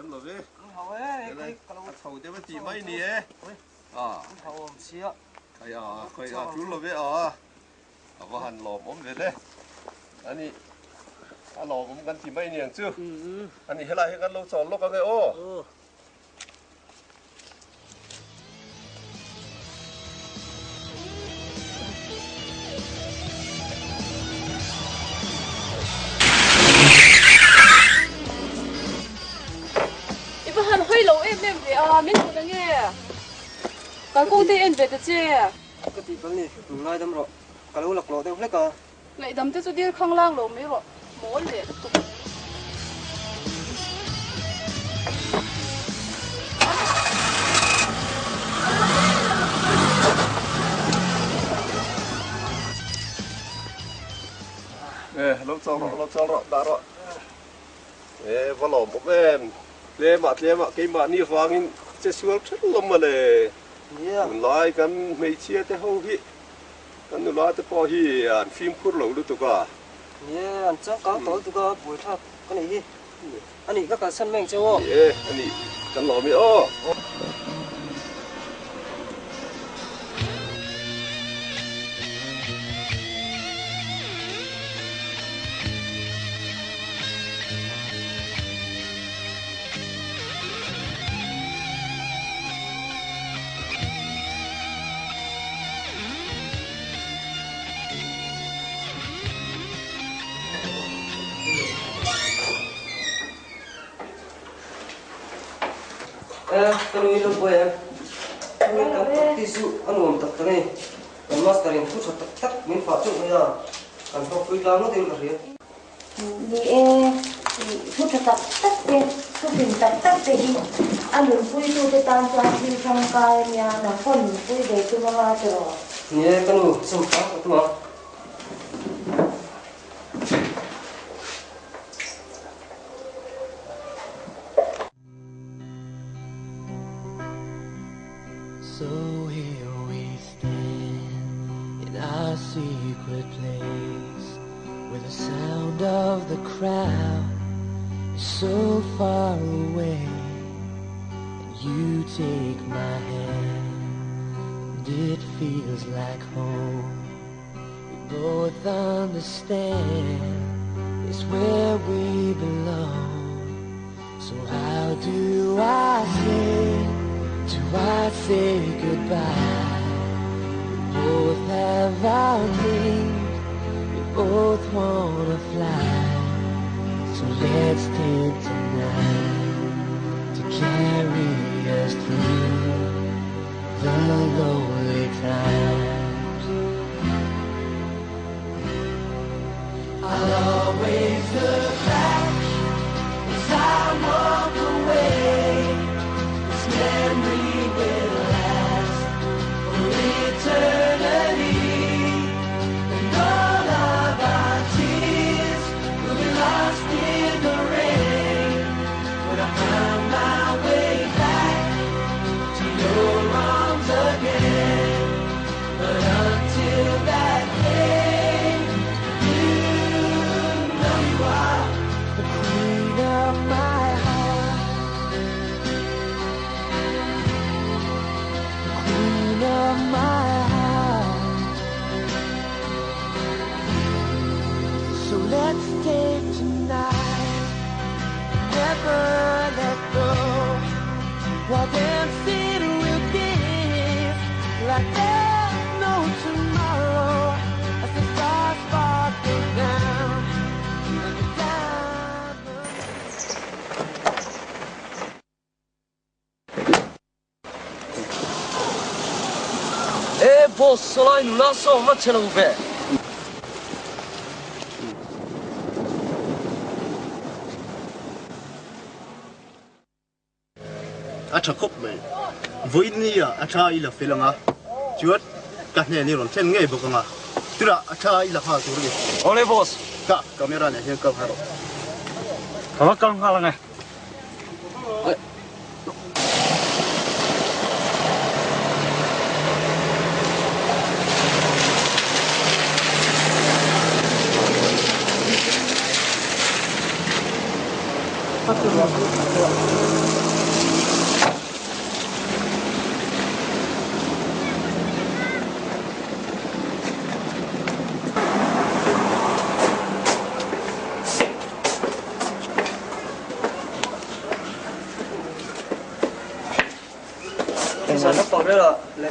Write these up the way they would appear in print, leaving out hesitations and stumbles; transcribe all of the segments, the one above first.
lem lo ve. A chho deuh a tih mai ni e. Khaia khaia tul lo ve a. A va han lawmawm ve le. Ani a lawmawm kan ti mai niang chu. Ani helai hi kan lo chawl lawk ange aw. I va han hawi lo em em ve a, min hmu na nge? Kalkawng te en ve ta che. Ka tih pal ni, min ngaidam rawh. Ka lo laklawh deuh hlek a. Ngaihdam te chu dil khang lang lo mai rawh, mawl leh lutuk mai. E, lo chal rawh, lo chal rawh, dah rawh. E, va lawm awm em. Tlemah tlemah keimahni vangin che sual thelh lawm mawle. Tunlai kan hmeichhia te ho hi Kan nula te pawh hi an fimkhur lo lutuk a. Nie, an changkang tawh lutuk a, buaithlak ka nih hi. A nih ka kalsan mai ang che aw. Ni e, a nih kan lawm i aw. E, ka nu in lo buai em? Ka nu kan practice chu a nuam tak tak a ni. Kan master in thu tha tak tak min fah teuh mai a, kan hlawkpui tlang ngawt in ka hria. Ni e, thu tha tak tak te, thu fing tak tak te hi a nunpuitute tan chuan thil tangkai a nia, nang pawh nunpui ve tum anga tiraw? Ni e, ka nu, sum hrang ka tum ang. So here we stand in our secret place where the sound of the crowd is so far away and you take my hand and it feels like home we both understand it's where we belong so how do I say do I say goodbye we both have our dreams we both wanna fly so let's take tonight to carry us through the lonely times I'll always look back as I walk away This memory will last for eternity And all of our tears will be lost in the rain When I find my way back to your arms again But until that day You know you are the queen of my heart The queen of my heart So let's take tonight Never let go While dancing we'll give Like there's no tomorrow As the stars sparkle down Like a diamond E boss sawlai nula saw va che lo ve. A tha khawp mai. Vawiin ni ah a tha i la fel ang a, chuan ka hnen i rawn thlen ngei bawk ang a, tunah a tha i la nghal tur a ni. Awle boss. Ka camera nen hian kal nghal rawh. Ka va kal nghal ang e.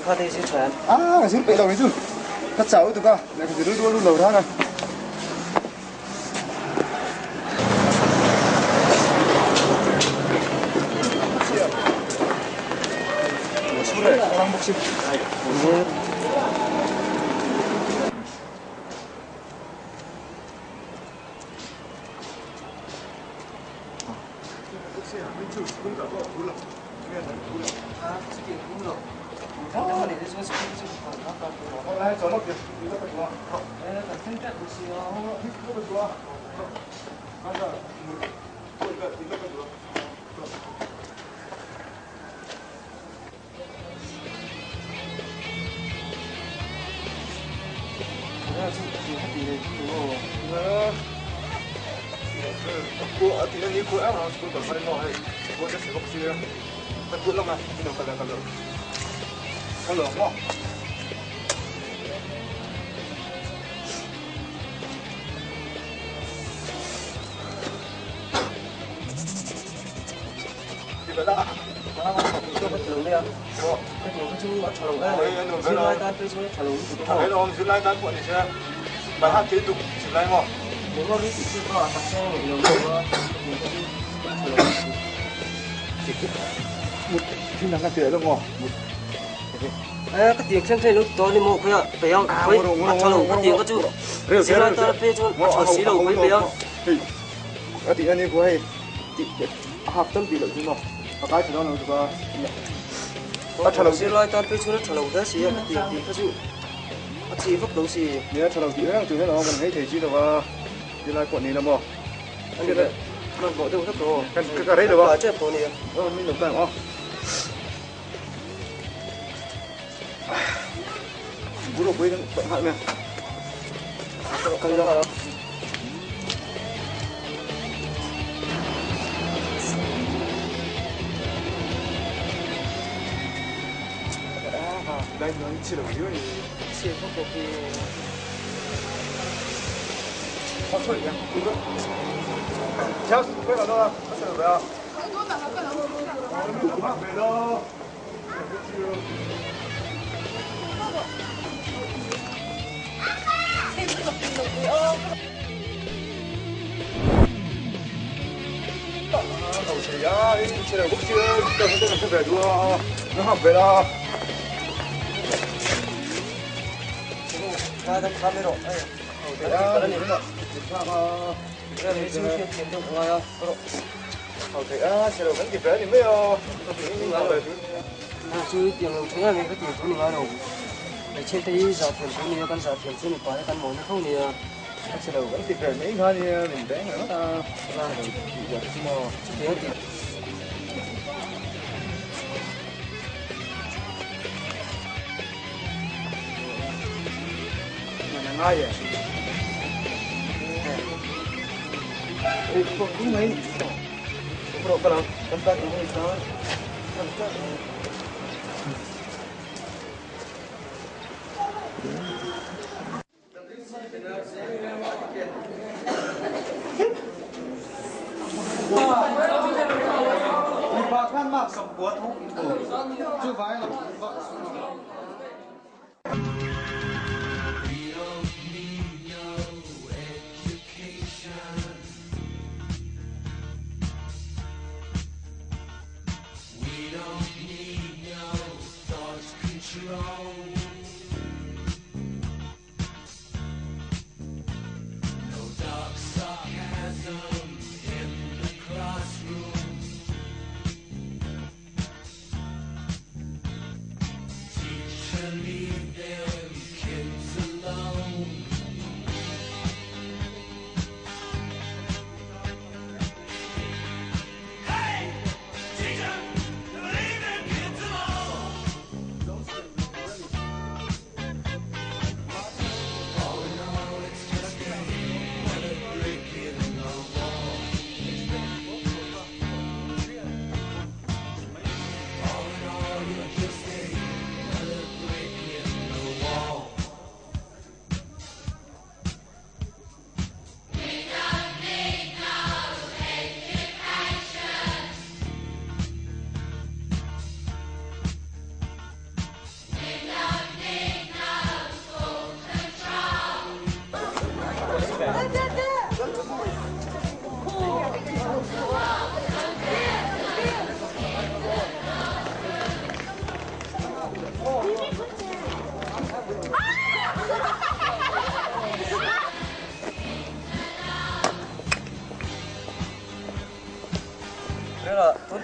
Lehkha te hi zir tha em? A, ka zir peih lo ni chu. Ka chau lutuk a, lehkha zir rilru a lut lo rang a.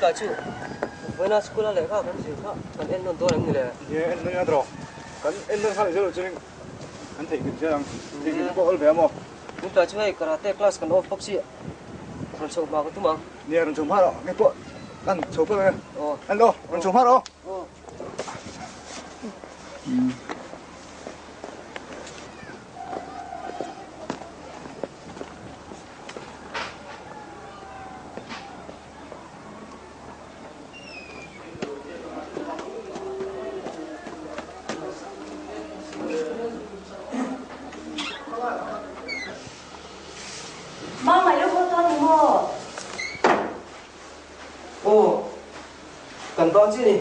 tlai chu vawiina school a lehkha kan zir kha kan en nawn dawn em ni le? Nia en nawn ila tawh. Kan en nawn kha leh zeuh chuan kan theihnghilh zel ang. Theihnghilh pawh awl ve a maw? Tun tlai chu hei karate class kan off bawk si a, rawn chhoh hma ka tum ang. Nia rawn chho hma rawh, nge pawh kan chho phawt ang e. Aw. En aw, rawn chho hma rawh aw. Aw. Mama i lo haw tawh a ni maw? Aw, kan bang chiah a ni.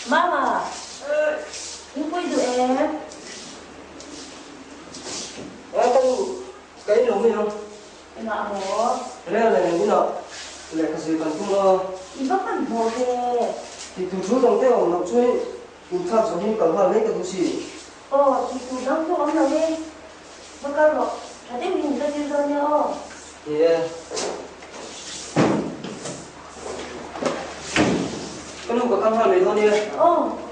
Mama, thingpui duh em? Ka nu, ka in lo mai ang. Engah maw? Rel leh nen inah lehkha zir kan tum a. I va hmanhmawh ve. Tih tur thu dang te awm loh chuan inthlak zawh hi kal nghal mai ka duh si. Aw, tih tur dang chu awm lo e. Va kal rawh, tha deuhin in la zir dawn nia aw. Ni e. Ka nu ka kal nghal mai dawn nia. Aw.